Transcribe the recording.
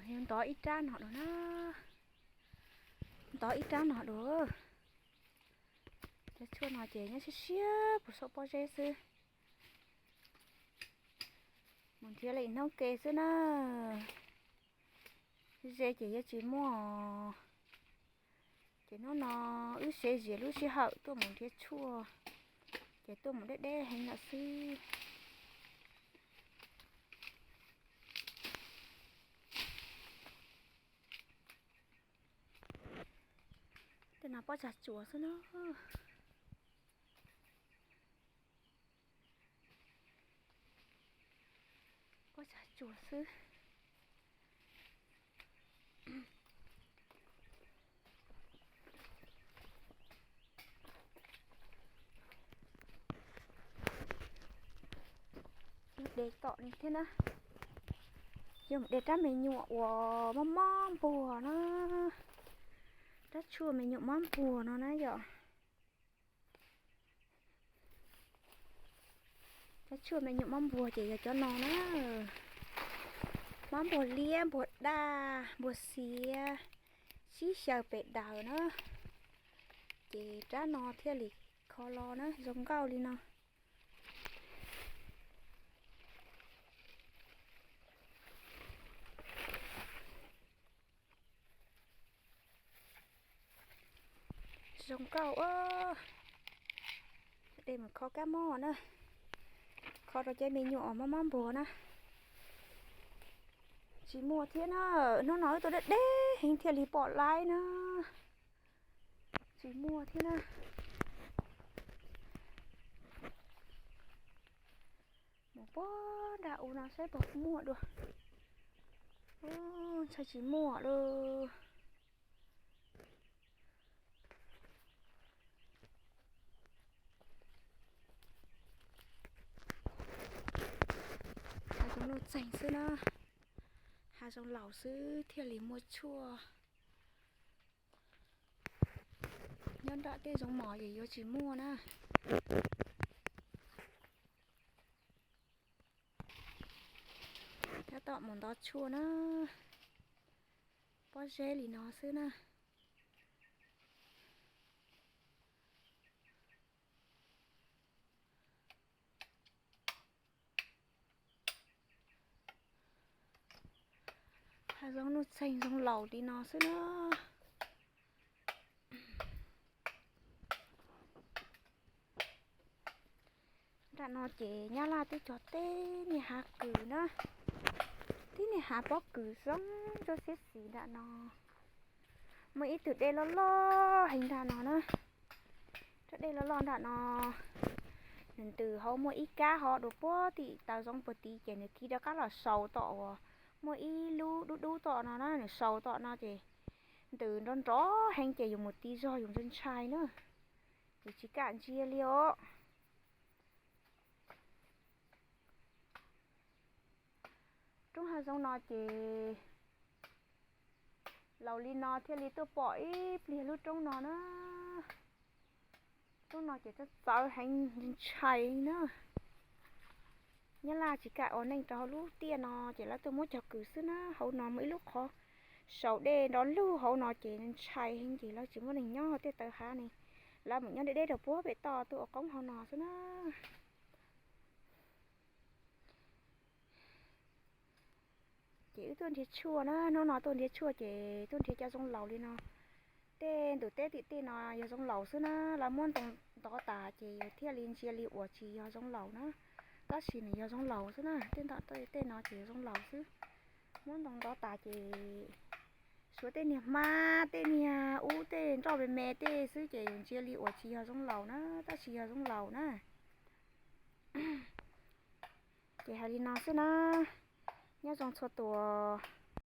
Yog ntov ib rab no dua na, ntov ib rab no dua. Cov tshuaj no ces nyob siab siab puag saum pob zeb xwb. Mus nrhiav li hnub ke xwb na. Ze ces yuav tsis muaj. Ces hnub no wb sev zias lub sij hawm tuaj mus nrhiav tshuaj, ces tuaj mus deb deb heev lawm xwb. Tej no pob tsag tsuas xwb na. Pob tsag tsuas xwb. Yog de tom li thiab na. Yog mus de rab me nyuam uas mob mob npuag na. Rab tshuaj me nyuam mob npuag no na yom. Rab tshuaj me nyuam mob npuag ces yog cov no na. Mob npuag liab, npuag daj, npuag xiav, sib xyaw pes daws na. Ces rab no thiaj li kho los na, zoo nkauj li no. Zoo nkauj os. De mus kho kab mob na, kho rau cov me nyuam mob mob npuag na. Tsis muaj thiab na. Hnub no wb tuaj deb deb heev thiaj li pom laib na. Tsis muaj thiab na. Mus puag nram u no saib puas muaj dua. Ntshai tsis muaj lauj. Hav zoov nuj txeeg xwb na, hav zoov laus xwb thiaj li muaj tshuaj. Nyob nram tej zoov mos ces yuav tsis muaj na. Tab tom mus ntov tshuaj na, pob zeb li no xwb na. Hav zoov nuj txeeg zoov laus li no xwb na. Nram no ces Nyab Laj twb cog teb niag hav kws na, tib niag hav pob kws zoo ntsuab xiab xis nram no. Muaj ib tug dej loj loj heev nram no na. Rab dej loj loj nram no, nws ntws hauv muaj ib kab ho dua puag tim taw zoov puag tid ces nws kiv rov qab los sau tom uas muaj ib lub dub dub tom no na, nws sau tom no ces ntws nrov nrov heev ces yus mus ti zog yus ntshai ntshai na, yus tsis kam ntsia li os. Roob hav zoov no ces laus li no thiaj li tuaj pom ib pliag lub roob no na. Roob no ces txawv txawv heev ntshai na. Nyab Laj tsis kam ua neej rau hauv lub tiaj no ces lawv tuaj muab cog kws xwb na. Hauv no muaj ib lub qhov sau dej nrov lug hauv no ces ntshai heev ces lawv tsis muab neeg nyob hauv tej taw hav ne, lawv mus nyob deb deb rau puag pem toj tuaj ua qoob hauv no xwb na. Ces wb tuaj nrhiav tshuaj na, hnub no tuaj nrhiav tshuaj ces tuaj nrhiav cov zoov laus li no. Tej ntus teb tim tej no yog zoov laus xwb na, lawv muab ntoo ntov tas ces yus thiaj li ntsia li uas tsis yog zoov laus na. Tab sis nws yog zoov laus xwb na, tej nram tej no ces yog zoov laus xwb. Muab ntoo ntov tas ces suav tej niag hmab tej niag ub tej nroj me me tej xwb ces yus ntsia li uas tsis yog zoov laus na, tab sis yog zoov laus na. Ces hais li no xwb na, nyob zoo txhua tus.